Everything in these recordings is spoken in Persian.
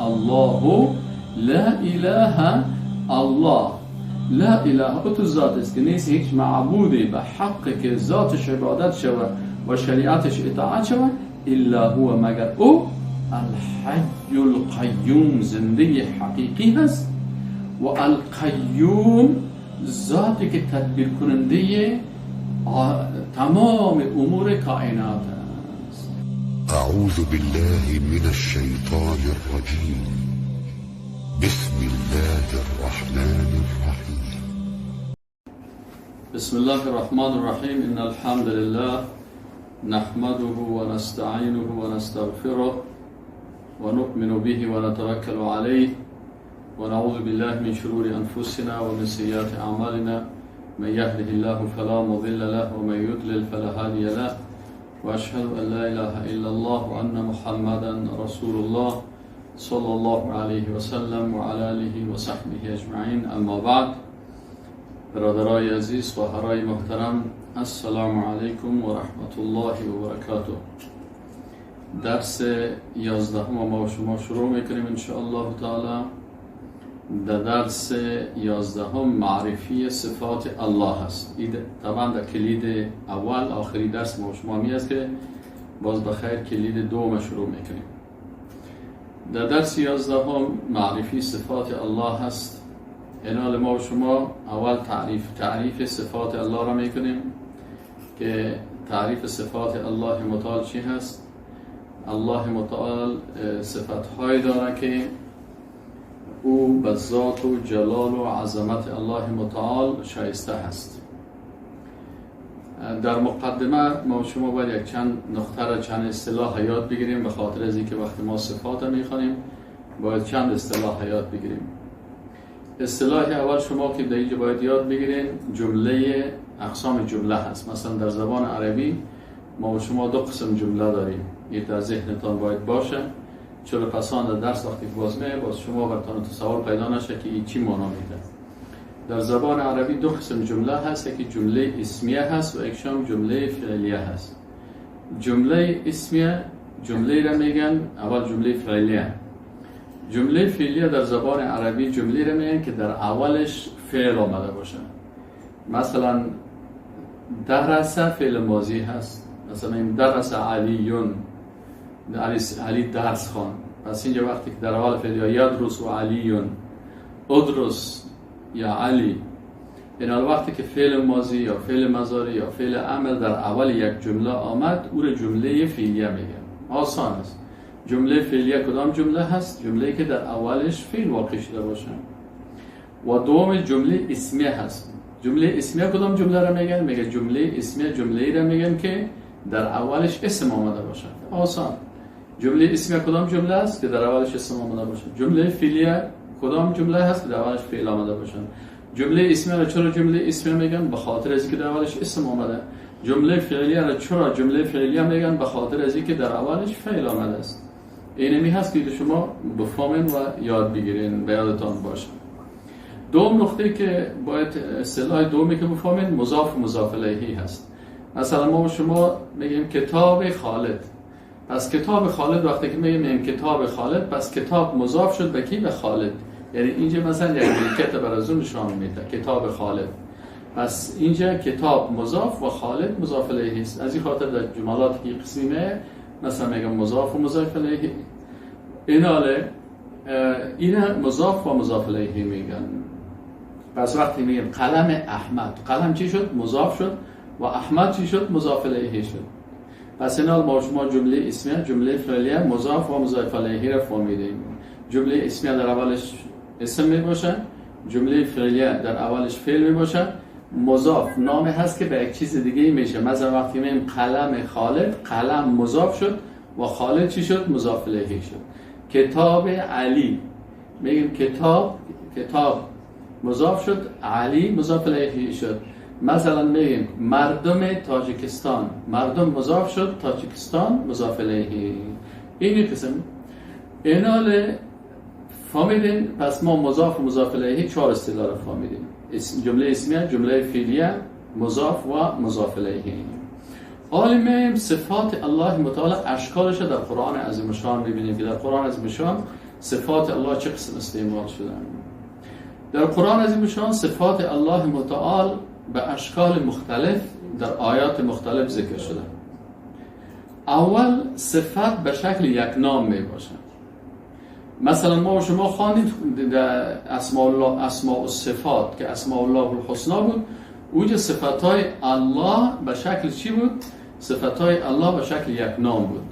الله لا اله الله، لا اله او تو ذات است که نیست هیچ معبودی به حق که ذاتش عبادت شود و شریعتش اطاعت شود الا هو، مگر او الحی القیوم، زنده حقیقی هست و القیوم ذاتی که تدبیر کننده تمام امور کائنات است. اعوذ بالله من الشیطان الرجیم. بسم الله الرحمن الرحیم. بسم الله الرحمن الرحیم. ان الحمد لله نحمده ونستعینه ونستغفره ونؤمن به ونتوکل علیه ونعوذ بالله من شرور انفسنا ومن سیئات اعمالنا. من يهده الله فلا مضل له ومن يضلل فلا هادي له. واشهد ان لا اله الا الله وان محمدا رسول الله صلى الله عليه وسلم وعلى آله وصحبه اجمعین. اما بعد، برادرای عزیز، خواهرای محترم، السلام علیکم و رحمت الله و برکاته. درس 11 ما و شما شروع میکنیم ان شاء الله تعالی. در درس 11 معرفی صفات الله هست. طبعا در کلید اول آخری درس ما و شما می است که باز بخیر کلید دوم شروع میکنیم. در درس 11 معرفی صفات الله هست. اینال ما و شما اول تعریف صفات الله را میکنیم که تعریف صفات الله متعال چی هست. الله متعال صفت های داره که او به ذات و جلال و عظمت الله متعال شایسته هست. در مقدمه ما شما باید یک چند نقطه را، چند اصطلاح یاد بگیریم، به خاطر از اینکه وقتی ما صفات را میخوانیم باید چند اصطلاح یاد بگیریم. اصطلاح اول شما که در اینجا باید یاد بگیرین جمله، اقسام جمله هست. مثلا در زبان عربی ما و شما دو قسم جمله داریم، این در ذهنتان باید باشه، چون پسان در درس وقتی باز میه باز شما براتون تصور پیدا نشه که این چی معنا میده. در زبان عربی دو قسم جمله هست، یکی جمله اسمیه هست و یکی هم جمله فعلیه هست. جمله اسمیه جمله را میگن، اول جمله فعلیه. جمله فعلیه در زبان عربی جمله را میگن که در اولش فعل آمده باشه. مثلا درس فعل ماضی هست، مثلا این درس علیون، علی درس خوان. پس اینجا وقتی که در اول فعل یا یدرس و علیون، ادرس یا علی، این وقتی که فعل ماضی یا فعل مضارع یا فعل امر در اول یک جمله آمد، او را جمله فعلیه میگن. آسان است. جمله فعلیه کدام جمله هست؟ جمله که در اولش فعل واقع شده باشه. و دوم جمله اسمیه هست. جمله اسمیه کدام جمله را میگن؟ میگه جمله اسمیه جمله را میگن که در اولش اسم آمده باشه. آسان. جمله اسمیه کدام جمله است که در اولش اسم آمده باشه؟ جمله فعلیه کدام جمله هست که در اولش فعل آمده باشه؟ جمله اسمیه را چرا جمله اسمیه میگن؟ به خاطر از اینکه در اولش اسم آمده. جمله فعلیه را چرا جمله فعلیه میگن؟ به خاطر از اینکه در اولش فعل آمده است. اینمی هست که شما بفهمین و یاد بگیرین، به یادتان باشه. دوم نقطه که باید اصطلاح دومی که بفهمین مضاف و مضاف الیه هست. مثلا ما شما میگیم کتاب خالد. پس کتاب خالد وقتی که میگیم کتاب خالد، پس کتاب مضاف شد به کی؟ به خالد. یعنی اینجا مثلا یک ملکیت بر از اون نشان میده، کتاب خالد. پس اینجا کتاب مضاف و خالد مضاف الیه است. از این خاطر در جملات که قسمیه مثلا میگم مضاف و مضاف الیه، ایناله اینا مضاف و مضاف الیه میگن. پس وقتی میگیم قلم احمد، قلم چی شد؟ مضاف شد و احمد چی شد؟ مضاف الیه شد. پس اینا ما شما جمله اسمیه، جمله فعلیه، مضاف و مضاف الیه را فهمیدیم. جمله اسمیه در اولش اسم می باشه، جمله فعلیه در اولش فعل می باشه، مضاف نام هست که به یک چیز دیگه میشه. مثلا وقتی میگیم قلم خالد، قلم مضاف شد و خالد چی شد؟ مضاف الیه شد. کتاب علی، میگیم کتاب مضاف شد، علی مضاف الیه شد. مثلا میگیم مردم تاجیکستان، مردم مضاف شد، تاجیکستان مضاف الیه. این قسم اینال فهمیدین. پس ما مضاف و مضاف الیه چهار اصطلاح را فهمیدیم: جمله اسمیه، جمله فعلیه، مضاف و مضاف الیه. عالم صفات الله متعال اشکالش در قرآن عظیم الشان می‌بینیم که در قرآن عظیم الشان صفات الله چه قسم استعمال شدن. در قرآن عظیم شان صفات الله متعال به اشکال مختلف در آیات مختلف ذکر شده. اول صفت به شکل یک نام می باشد. مثلا ما و شما خواندیم در اسماء الله، اسماء الصفات که اسماء الله الحسنا بود، اونجا صفتهای الله به شکل چی بود؟ صفتهای الله به شکل یک نام بود.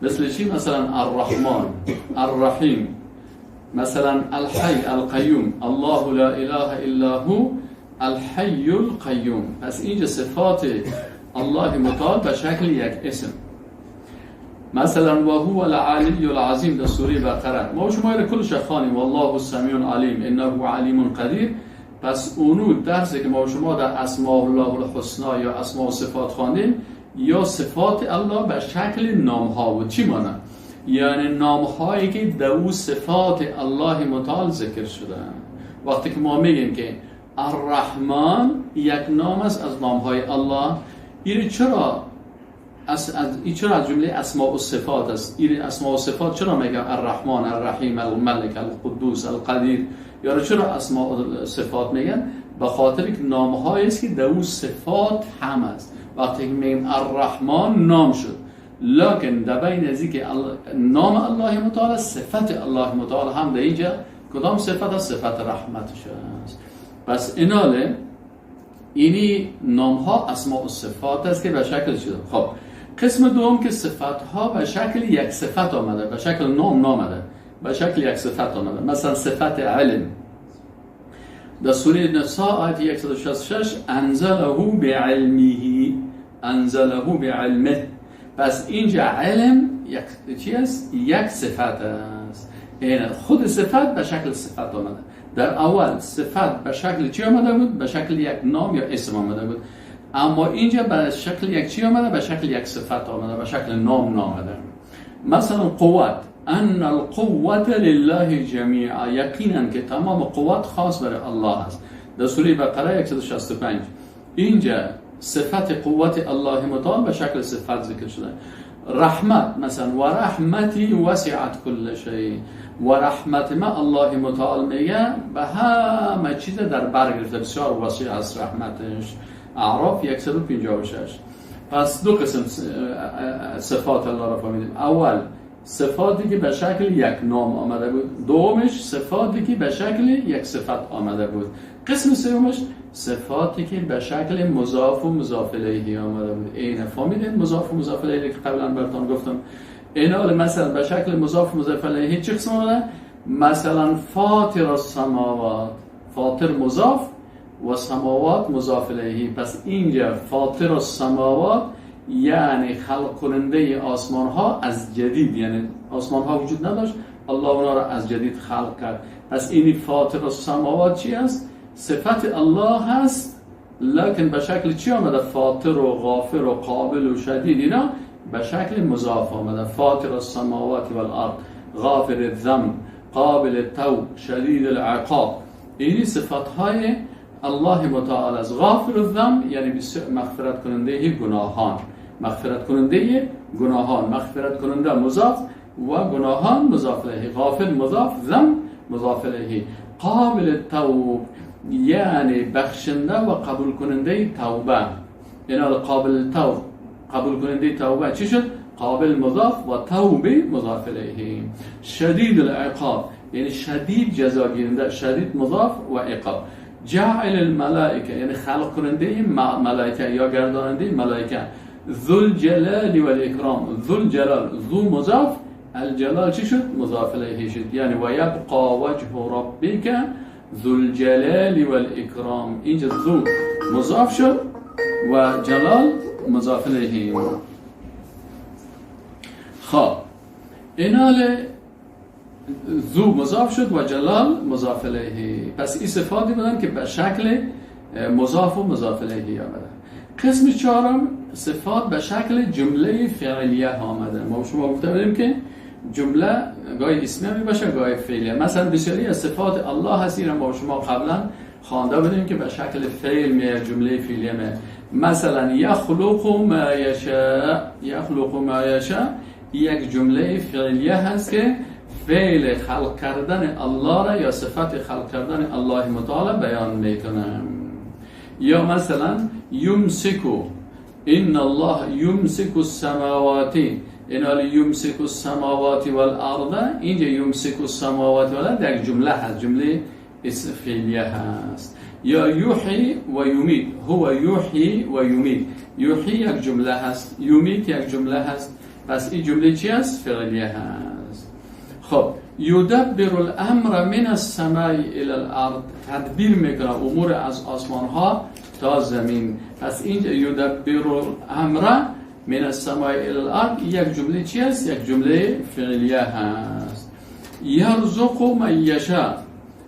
مثل چی؟ مثلا الرحمن، الرحیم، مثلا الحی القیوم، الله لا اله الا هو الحی القیوم. پس اینجا صفات الله متعال به شکل یک اسم. مثلا و هو العلی العظیم در سوره بقره، ما شما رو کلش خوانیم، والله السمیع العلیم انه علیم قدیر. پس اونو درسی که ما شما در اسماء الله الحسنا یا اسماء و صفات خواندیم، یا صفات الله به شکل نام ها بود. چی معنی؟ یعنی نام هایی که در او صفات الله متعال ذکر شده. وقتی که ما میگیم که الرحمن یک نام است از نام های الله، این چرا این چرا از جمله اسماء و صفات است؟ این اسماء و صفات چرا میگه الرحمن، الرحیم، الملک، القدوس، القدیر؟ یا چرا اسماء و صفات میگن؟ به خاطر که نام هایی است که در او صفات هم است. وقتی که میگیم الرحمن نام شد، لکن در بین از اینکه نام الله متعال صفت الله متعال هم در اینجا کدام صفت است؟ صفت رحمتش است. پس ایناله اینی نام ها اسماء و صفات است که به شکل شده. خب قسم دوم که صفت ها به شکل یک صفت آمده، به شکل نام نامده، به شکل یک صفت آمده. مثلا صفت علم در سوره نساء آیت 166 انزله بعلمه، انزله بعلمه. پس اینجا علم یک چی است؟ یک صفت است. یعنی خود صفت به شکل صفت آمده. در اول صفت به شکل چی آمده بود؟ به شکل یک نام یا اسم آمده بود. اما اینجا به شکل یک چی آمده؟ به شکل یک صفت آمده، به شکل نام نامده. مثلا قوت، ان القوة لله جمیعا، یقینا که تمام قوت خاص برای الله است. در سوره بقره 165 اینجا صفت قوت الله متعال به شکل صفت ذکر شده. رحمت مثلا و رحمتی وسعت کل شیء، و رحمت ما الله متعال میگه به همه چیز در بر گرفته، بسیار وسیع است رحمتش. اعراف 156. پس دو قسم صفات الله را فهمیدیم. اول صفاتی که به شکل یک نام آمده بود، دومش صفاتی که به شکل یک صفت آمده بود، قسم سومش صفاتی که به شکل مضاف و مضاف الیه آمده بود. این فهمیدین مضاف و مضاف الیه که قبلا براتون گفتم. اینا مثلا به شکل مضاف و مضاف الیه چه قسم آمده؟ مثلا فاطر السماوات، فاطر مضاف و سماوات مضاف الیه. پس اینجا فاطر السماوات یعنی خلق کننده آسمان ها از جدید، یعنی آسمان ها وجود نداشت، الله اونا را از جدید خلق کرد. پس اینی فاطر السماوات چی است؟ صفت الله هست، لکن به شکل چی آمده؟ فاطر و غافر و قابل و شدید، اینا به شکل مضاف آمده. فاطر السماوات والارض، غافر الذنب، قابل التوب، شدید العقاب. اینی صفت های الله متعال است. غافر الذنب یعنی مغفرت کننده گناهان، مغفرت کننده گناهان، مغفرت کننده مضاف و گناهان مضاف الیه، غافل مضاف، ذنب مضاف الیه. قابل التوب یعنی بخشنده و قبول کننده توبه. یعنی قابل توب، قبول کننده توبه چی شد؟ قابل مضاف و توبه مضاف الیه. شدید العقاب یعنی شدید جزا گیرنده، شدید مضاف و عقاب. جعل الملائکه یعنی خلق کننده ملائکه یا گرداننده ملائکه. ذو الجلال والاکرام، ذو الجلال، ذو مضاف، الجلال چی شد؟ مضاف الیه شد. یعنی و یبقى وجه ربک ذو الجلال والاکرام. اینجا ذو مضاف شد و جلال مضاف الیه. خب اینال ذو مضاف شد و جلال مضاف الیه. پس این صفاتی بودن که به شکل مضاف و مضاف الیه آمده. قسم چهارم صفات به شکل جمله فعلیه آمده. ما شما گفته بودیم که جمله گاهی اسمی می باشه گاهی فعلیه. مثلا بسیاری از صفات الله هست، ما شما قبلا خوانده بودیم که به شکل فعل می، جمله فعلیه می. مثلا یخلق ما یشاء، یخلق ما یشاء یک جمله فعلیه هست که فعل خلق کردن الله را یا صفت خلق کردن الله متعال بیان میکنه. یا مثلا یمسکو، ان الله یمسک السماوات، این حال یمسک السماوات والارض، اینجا یمسک السماوات والارض یک جمله هست، جمله فعلیه هست. یا یحیی و یمیت، هو یحیی و یمیت، یحیی یک جمله هست، یمیت یک جمله هست، پس این جمله چی هست؟ فعلیه هست. خب یدبر الامر من السماء الى الارض، تدبیر میکنه امور از آسمان ها تا زمین. پس اینجا یدبر الامر من السماء الى الارض یک جمله چی هست؟ یک جمله فعلیه هست. یرزق من یشاء،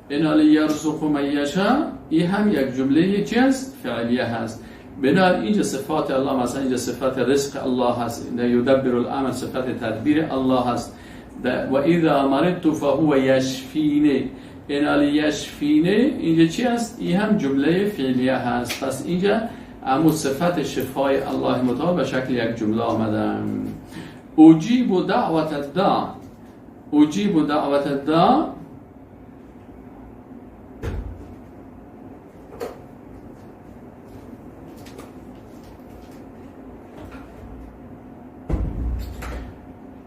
این حال یرزق من یشاء این هم یک جمله چی هست؟ فعلیه هست. بنابراین اینجا صفات الله، مثلا اینجا صفت رزق الله هست، یدبر الامر صفت تدبیر الله هست. و اذا مرضت فهو یشفینه، این حال یشفینه اینجا چی هست؟ این هم جمله فعلیه هست. پس اینجا اما صفت شفای الله متعال به شکل یک جمله آمده. اجیب دعوت الداع، اجیب دعوت الداع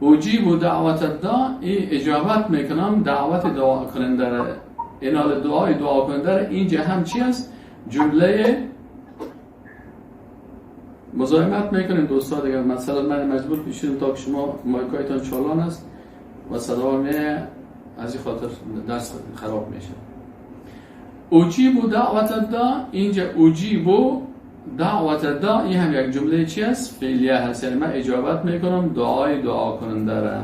اجیب دعوت الداع، ای اجابت میکنم دعوت دعا کننده را. این حال دعای دعا کننده را اینجا هم چی هست؟ جمله مزاحمت میکنیم دوستا دیگه. مثلا من مجبور میشیم تا که شما مایکایتان چالان است و صدا میه، از این خاطر درس خراب میشه. اجیب دعوت الداع، اینجا اجیب دعوت الداع این هم یک جمله چی است؟ فعلیه هست، یعنی من اجابت میکنم دعای دعا کننده را.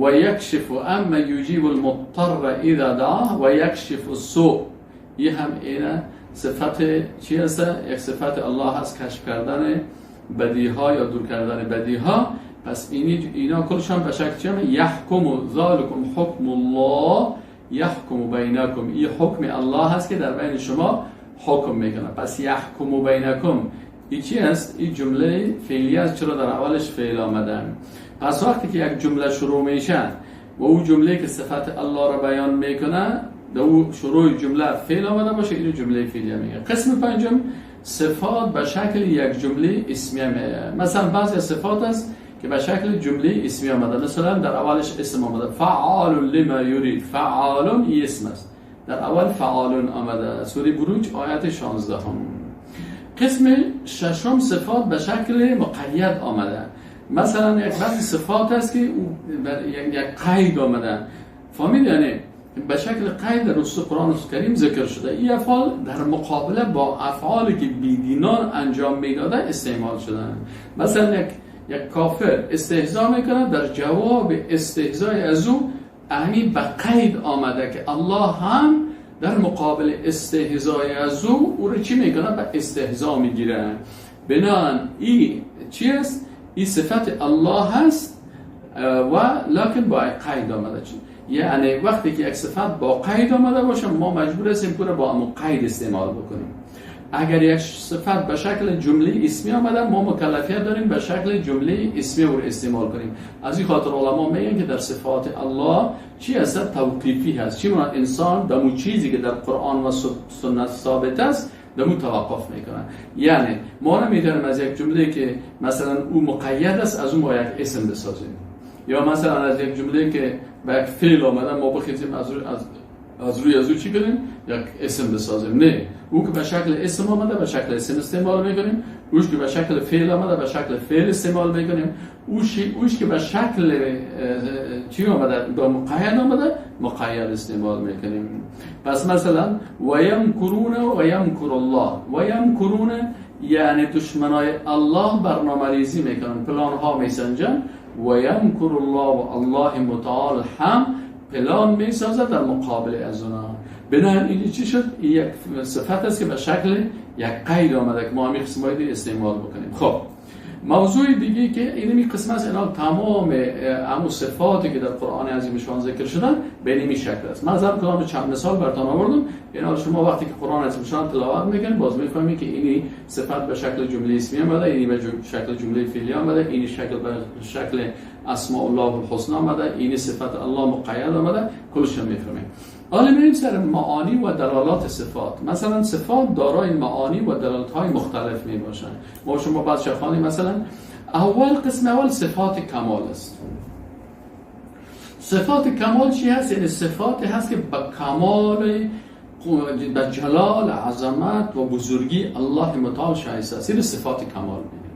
و یکشف اما یجیب المضطر اذا دعاه و یکشف السوء، این هم اینه صفت چی هست؟ یک صفت الله هست، کشف کردن بدیها یا دور کردن بدیها. پس اینا کلشان به شکل چی؟ یحکم ذالکم حکم الله یحکم بینکم، این حکم الله هست که در بین شما حکم میکنه. پس یحکم بینکم این چی هست؟ این جمله فعلیه است، چرا در اولش فعل آمده. پس وقتی که یک جمله شروع میشه و او جمله که صفت الله را بیان میکنه در او شروع جمله فعل آمده باشه، اینو جمله فعلیه میگه. قسم پنجم صفات به شکل یک جمله اسمیه میه. مثلا بعضی صفات است که به شکل جمله اسمی آمده، مثلا در اولش اسم آمده، فعال لما یرید، فعال اسم است، در اول فعال آمده، سوره بروج آیت 16. قسم ششم صفات به شکل مقید آمده. مثلا یک بعضی صفات است که یک قید آمده، فهمید؟ یعنی به شکل قید در نصوص قرآن کریم ذکر شده. این افعال در مقابله با افعالی که بیدینان انجام میداده استعمال شدن. مثلا یک کافر استهزا میکنه، در جواب استهزای از او اهمی به قید آمده که الله هم در مقابل استهزای از او او رو چی میکنه؟ به استهزا میگیره. بنابراین این چی است؟ این صفت الله هست و لکن با قید آمده. یعنی وقتی که یک صفت با قید آمده باشه ما مجبور هستیم که با همون قید استعمال بکنیم. اگر یک صفت به شکل جمله اسمی آمده ما مکلفیت داریم به شکل جمله اسمی او رو استعمال کنیم. از این خاطر علما میگن که در صفات الله چی هست؟ توقیفی هست. چی معنی؟ انسان در اون چیزی که در قرآن و سنت ثابت است در اون توقف میکنه. یعنی ما نمیتونیم از یک جمله که مثلا او مقید است از اون با یک اسم بسازیم، یا مثلا از یک جمله که با یک فعل آمده ما بخیزیم از روی از او چی کنیم؟ یک اسم بسازیم. نه، او که به شکل اسم آمده به شکل اسم استعمال میکنیم، اوش که به شکل فعل آمده به شکل فعل استعمال میکنیم، اوش که به شکل چی آمده؟ با مقید آمده مقید استعمال میکنیم. پس مثلا و یمکرون و یمکر الله، و یمکرون یعنی دشمنای الله برنامه ریزی میکنن، پلان ها میسنجن، و یمکر الله و الله متعال هم پلان میسازه در مقابل از اونا. بنابراین این چی شد؟ این یک صفت است که به شکل یک قید آمده که ما همین قسم باید استعمال بکنیم. خب موضوع دیگه که این قسم است، اینا تمام همون صفاتی که در قرآن عظیم شان ذکر شدن به این شکل است. من از کلام چند مثال براتون آوردم. اینا شما وقتی که قرآن عظیم شان تلاوت میکنید باز میفهمید که این صفت به شکل جمله اسمی آمده، این به شکل جمله فعلی آمده، این شکل به شکل اسماء الله الحسنا آمده، این صفت الله مقید آمده، کلش میفهمیم. حالا میریم سر معانی و دلالات صفات. مثلا صفات دارای معانی و دلالات های مختلف می باشند. ما شما بعد شخانی مثلا اول قسم اول صفات کمال است. صفات کمال چی هست؟ یعنی صفاتی هست که به کمال، به جلال، عظمت و بزرگی الله متعال شایسته است. این صفات کمال میگه.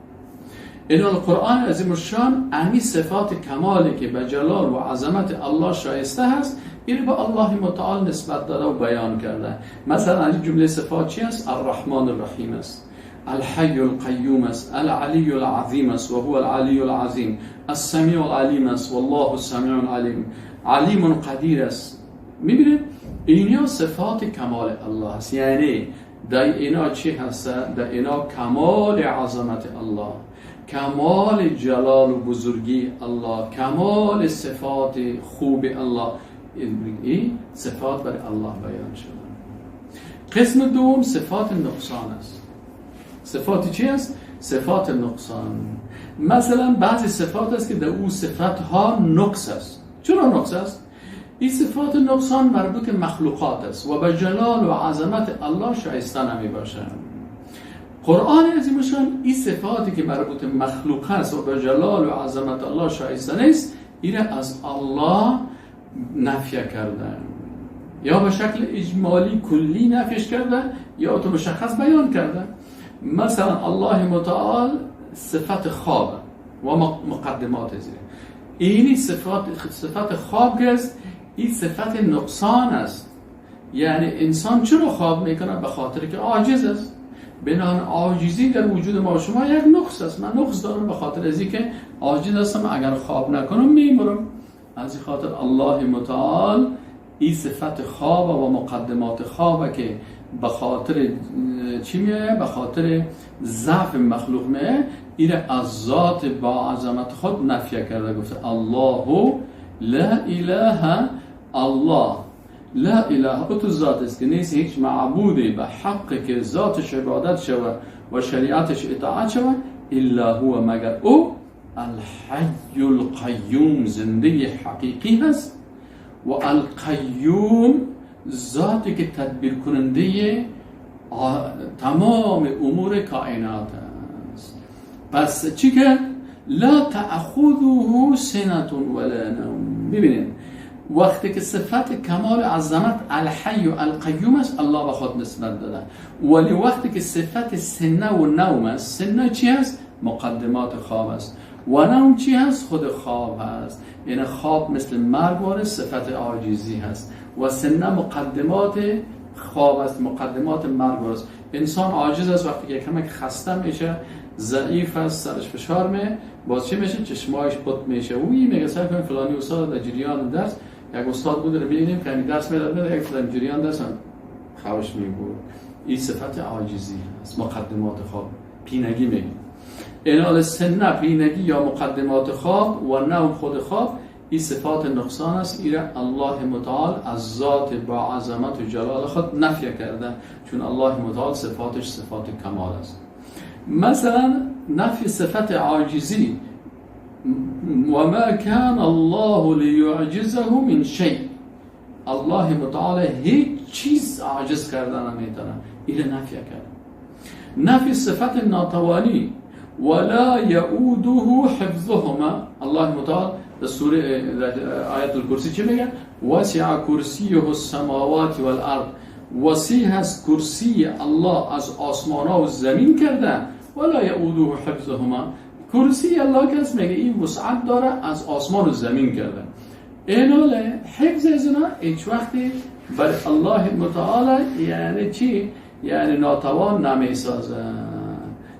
این القرآن عظیم الشان امی صفات کمالی که به جلال و عظمت الله شایسته هست این به الله متعال نسبت داده و بیان کرده. مثلا این جمله صفات چی است؟ الرحمن الرحیم است، الحی القیوم است، العلی العظیم است و هو العلی العظیم، السمیع العلیم است والله السمیع العلیم، علیم قدیر است. میبینید اینا صفات کمال الله است. یعنی در اینا چی هست؟ در اینا کمال عظمت الله، کمال جلال و بزرگی الله، کمال صفات خوب الله. این صفات برای الله بیان شده. قسم دوم صفات نقصان است. صفات چی است؟ صفات نقصان. مثلا بعضی صفات است که در او صفت ها نقص است. چرا نقص است؟ این صفات نقصان مربوط مخلوقات است و به جلال و عظمت الله شایسته نمی باشند. قرآن عظیم الشان این صفاتی که مربوط مخلوق است و به جلال و عظمت الله شایسته نیست، این از الله نفی کرده، یا به شکل اجمالی کلی نفیش کرده یا تو مشخص بیان کرده. مثلا الله متعال صفت خواب و مقدمات زیره، اینی صفت خواب است، این صفت نقصان است. یعنی انسان چرا خواب میکنه؟ به خاطر که عاجز است. بنابراین عاجزی در وجود ما شما یک نقص است. من نقص دارم به خاطر از اینکه عاجز هستم، اگر خواب نکنم میمرم. از این خاطر الله متعال این صفت خواب و مقدمات خواب که به خاطر چی میایه؟ به خاطر ضعف مخلوق میایه، این از ذات با عظمت خود نفی کرده. گفته الله لا اله الله، لا اله او تو ذات است که نیست هیچ معبودی به حق که ذاتش عبادت شود و شریعتش اطاعت شود الا هو، مگر او الحی القیوم، زنده حقیقی هست و القیوم ذاتی که تدبیر کننده تمام امور کائنات است. پس چی که لا تأخذه سنة ولا نوم. ببینید وقتی که صفت کمال عظمت الحی و القیوم است الله به خود نسبت داده، ولی وقتی که صفت سنه و نوم است، سنه چی است؟ مقدمات خواب است، و نوم چی هست؟ خود خواب هست. یعنی خواب مثل مرگ واره صفت عاجزی هست و سنه مقدمات خواب است، مقدمات مرگ است. انسان عاجز است وقتی که کمک خسته میشه، ضعیف است، سرش فشار می، باز چی میشه؟ چشمایش پت میشه. اوی میگه سر کن فلانی استاد در جریان درس، یک استاد بود رو می‌بینیم که درس میداد، یک در جریان درس هم خوش میبود. این صفت عاجزی است، مقدمات خواب، پینگی میگه. اینال سنه پینگی یا مقدمات خواب و نوم خود خواب، این صفات نقصان است. ایره الله متعال از ذات با عظمت و جلال خود نفی کرده، چون الله متعال صفاتش صفات کمال است. مثلا نفی صفت عاجزی، و ما كان الله لیعجزه من شیء، الله متعال هیچ چیز عاجز کردن نمیتونه، ایره نفی کرده. نفی صفت ناتوانی، ولا یعوده حفظهما، الله متعال در سوره آیت الکرسی چی میگه؟ وسع کرسیه السماوات والارض، وسیع هست کرسی الله از آسمان ها و زمین کرده، ولا یعوده حفظهما، کرسی الله کس میگه این وسعت داره از آسمان و زمین کرده. ایناله حفظ از اینا هیچ وقتی برای الله متعال یعنی چی؟ یعنی ناتوان نمیسازه.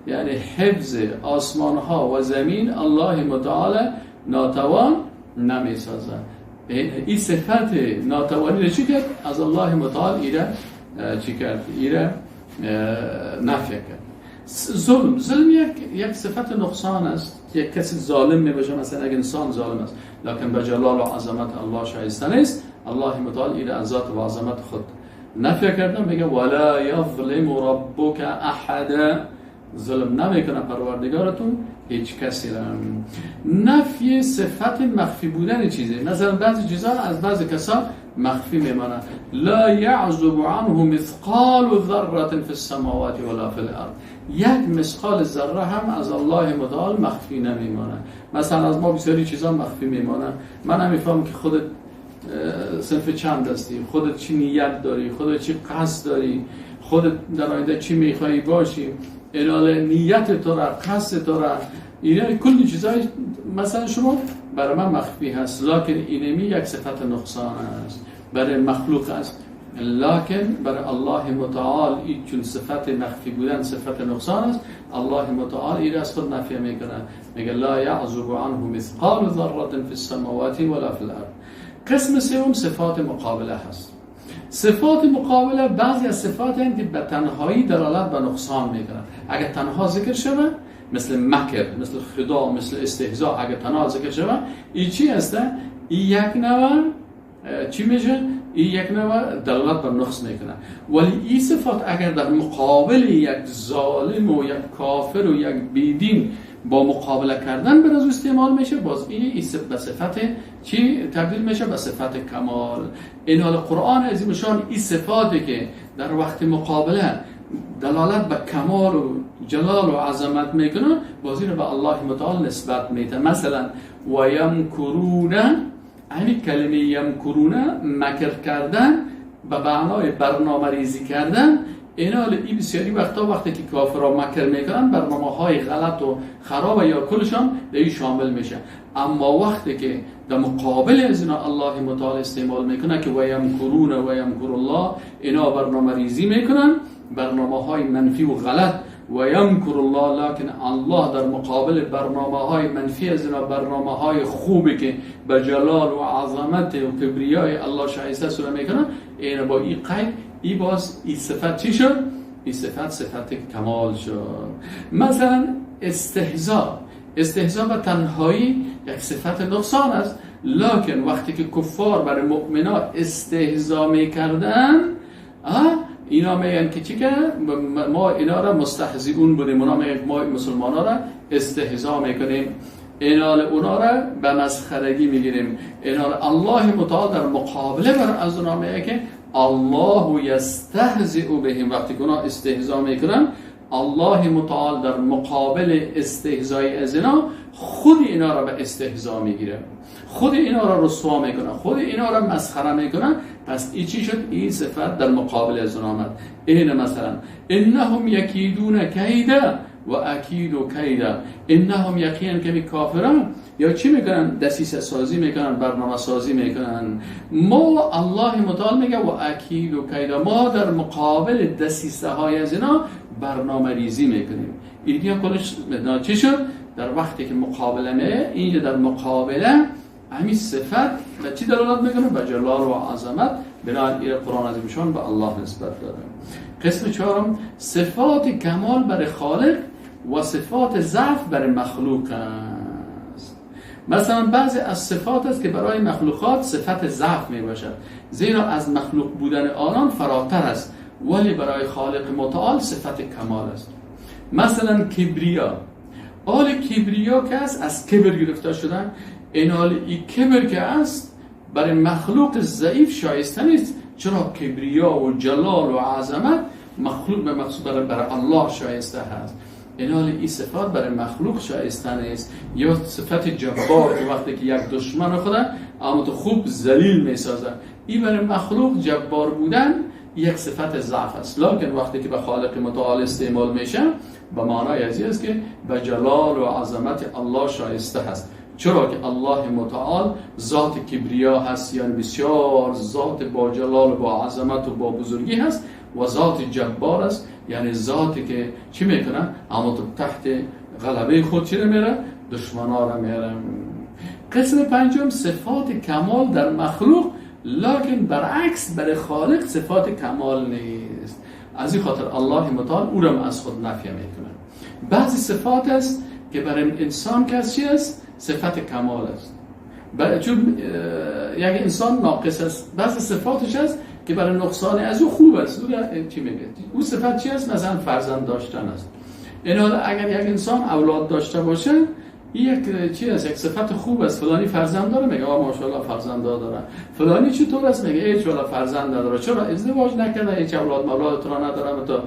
یعنی حفظ آسمان ها و زمین الله متعال ناتوان نمیسازه. این صفت ناتوانی رو چی کرد؟ از الله متعال ایره چی کرد؟ ایره نفی کرد. ظلم، ظلم یک صفت نقصان است. یک کسی ظالم میباشه، مثلا اگه انسان ظالم است لکن به جلال و عظمت الله شایسته نیست، الله متعال ایره از ذات و عظمت خود نفی کرده. میگه ولا یظلم ربک احدا، ظلم نمیکنه پروردگارتون هیچ کسی را. نفی صفت مخفی بودن چیزی، مثلا بعضی چیزا از بعضی کسا مخفی میمانه. لا یعزب عنه مثقال ذره فی السماوات ولا فی الارض، یک مثقال ذره هم از الله متعال مخفی نمیمانه. مثلا از ما بسیاری چیزا مخفی میمانه. من نمیفهمم که خودت صنف چند هستی، خودت چی نیت داری، خودت چی قصد داری، خودت در آینده چی میخوایی باشی، اینال نیت تو را، قصد تو را، اینا کلی چیزای مثلا شما برای من مخفی هست، لکن اینمی یک صفت نقصان است برای مخلوق است، لکن برای الله متعال این چون صفت مخفی بودن صفت نقصان است، الله متعال این از خود نفی میکنه، میگه لا یعزب عنه مثقال ذره فی السماوات ولا فی الارض. قسم سوم صفات مقابله هست. صفات مقابله بعضی از صفات هستند که به تنهایی دلالت به نقصان میکنن. اگر تنها ذکر شود، مثل مکر، مثل خدا، مثل استهزاء، اگر تنها ذکر شود، این چی هسته؟ این یک نوع چی میشه؟ این یک نوع دلالت بر نقص میکنه. ولی این صفات اگر در مقابل یک ظالم و یک کافر و یک بیدین با مقابله کردن بر از استعمال میشه، باز این به صفت چی تبدیل میشه؟ به صفت کمال. این حال قرآن عظیم شان این صفاتی که در وقت مقابله دلالت به کمال و جلال و عظمت میکنه، باز این به الله متعال نسبت میده. مثلا و یمکرون، همین کلمه یمکرون مکر کردن به معنای برنامه ریزی کردن. اینا این بسیاری وقتا وقتی که کافرها مکر میکنن برنامه های غلط و خراب یا کلشان در این شامل میشه. اما وقتی که در مقابل از اینا الله متعال استعمال میکنه که و یمکرون و یمکر الله، اینا برنامه ریزی میکنن برنامه های منفی و غلط، و یمکر الله، لکن الله در مقابل برنامه های منفی از اینا برنامه های خوبی که به جلال و عظمت و کبریای الله شایسته سره میکنن. اینا با این قید ای باز این صفت چی شد؟ این صفت صفت کمال شد. مثلا استهزاء، استهزاء به تنهایی یک صفت نقصان است، لکن وقتی که کفار برای مؤمنا استهزاء میکردن، اینا میگن که چی که ما اینا را مستهزئون بودیم، اونا میگن ما مسلمان ها را استهزاء میکنیم، اینا اونا را به مسخرگی میگیریم. اینا الله متعال در مقابله بر از اونا میگه که الله یستهزئ بهم. وقتی که اونا استهزاء میکنن، الله متعال در مقابل استهزای از اینا خود اینا را به استهزا میگیره، خود اینا را رسوا میکنه، خود اینا را مسخره میکنه. پس این چی شد؟ این صفت در مقابل از اونا آمد. این مثلا انهم یکیدون کیدا و اکید کیدا، انهم یقینا که کافران یا چی میکنن؟ دسیسه سازی میکنن، برنامه سازی میکنن. ما الله متعال میگه و اکید کیدا، ما در مقابل دسیسه های از اینا برنامه ریزی میکنیم. این کلش چی شد؟ در وقتی که مقابله میه، اینجا در مقابله همین صفت به چی دلالت میکنه؟ به جلال و عظمت. بنابراین قرآن عظیم شان به الله نسبت داره. قسم چهارم صفات کمال برای خالق و صفات ضعف برای مخلوق است. مثلا بعضی از صفات است که برای مخلوقات صفت ضعف می باشد، زیرا از مخلوق بودن آنان فراتر است، ولی برای خالق متعال صفت کمال است. مثلا کبریا، آل کبریا که است از کبر گرفته شدن. این حال ای کبر که است برای مخلوق ضعیف شایسته نیست، چرا کبریا و جلال و عظمت مخلوق به مقصود برای الله شایسته هست. این حال این صفات برای مخلوق شایسته نیست. یا صفت جبار که وقتی که یک دشمن خود اما تو خوب ذلیل میسازه، این برای مخلوق جبار بودن یک صفت ضعف است، لکن وقتی که به خالق متعال استعمال میشه به معنای از این است که به جلال و عظمت الله شایسته هست، چرا که الله متعال ذات کبریا هست، یعنی بسیار ذات با جلال و با عظمت و با بزرگی هست، و ذات جبار است، یعنی ذاتی که چی میکنه؟ اما تو تحت غلبه خود چی میره؟ دشمنا را میره. قسم پنجم صفات کمال در مخلوق، لکن برعکس برای خالق صفات کمال نیست. از این خاطر الله متعال او را از خود نفی میکنه. بعضی صفات است که برای انسان که چی است؟ صفت کمال است. چون یک انسان ناقص است، بعضی صفاتش است که برای نقصان از او خوب است. او چی میگه؟ او صفت چی است؟ مثلا فرزند داشتن است. این حالا اگر یک انسان اولاد داشته باشه، یک چی است؟ یک صفت خوب است. فلانی فرزند داره، میگه آ ماشاءالله فرزند داره. فلانی چطور است؟ میگه هیچ ولا فرزند نداره. چرا؟ ازدواج نکرده، هیچ اولاد مولاد را نداره، تا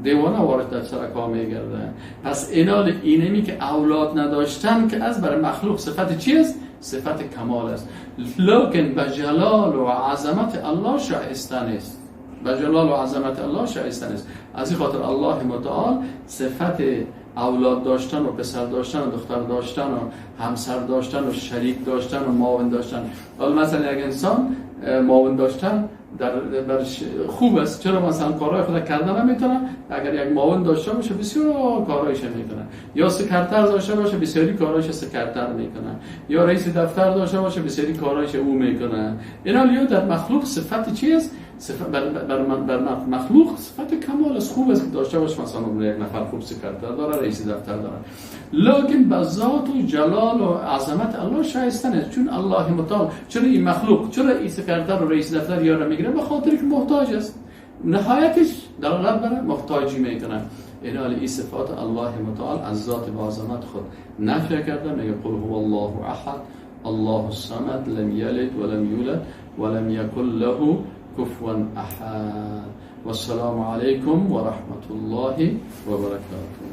دیوانه وارد در سرکا میگرده. پس اینال اینمی که اولاد نداشتن که از برای مخلوق صفت چی است؟ صفت کمال است. لکن به جلال و عظمت الله شایسته نیست. به جلال و عظمت الله شایسته نیست. از این خاطر الله متعال صفت اولاد داشتن و پسر داشتن و دختر داشتن و همسر داشتن و شریک داشتن و معاون داشتن. حالا مثلا یک انسان معاون داشتن در خوب است. چرا؟ مثلا کارهای خود کردن نمیتونه، اگر یک معاون داشته باشه بسیار کارهایش میکنه، یا سکرتر داشته باشه بسیاری کارهایش سکرتر میکنه، یا رئیس دفتر داشته باشه بسیاری کارهایش او میکنه. اینا لیو در مخلوق صفت چی است؟ صفت بر مخلوق صفت کمال است، خوب است که داشته باشه. مثلا یک نفر خوب سکرتر داره، رئیس دفتر داره، لکن به ذات و جلال و عظمت الله شایسته نیست. چون الله متعال چرا این مخلوق، چرا این سکرتر و رئیس دفتر یارو میگیره؟ به خاطر که محتاج است، نهایتش دلالت بر محتاجی میکنه. اینا این صفات الله متعال از ذات و عظمت خود نفی کرده. میگه قل هو الله احد الله الصمد لم یلد ولم یولد ولم یکن له کفوا احد. والسلام علیکم و رحمت الله و برکاته.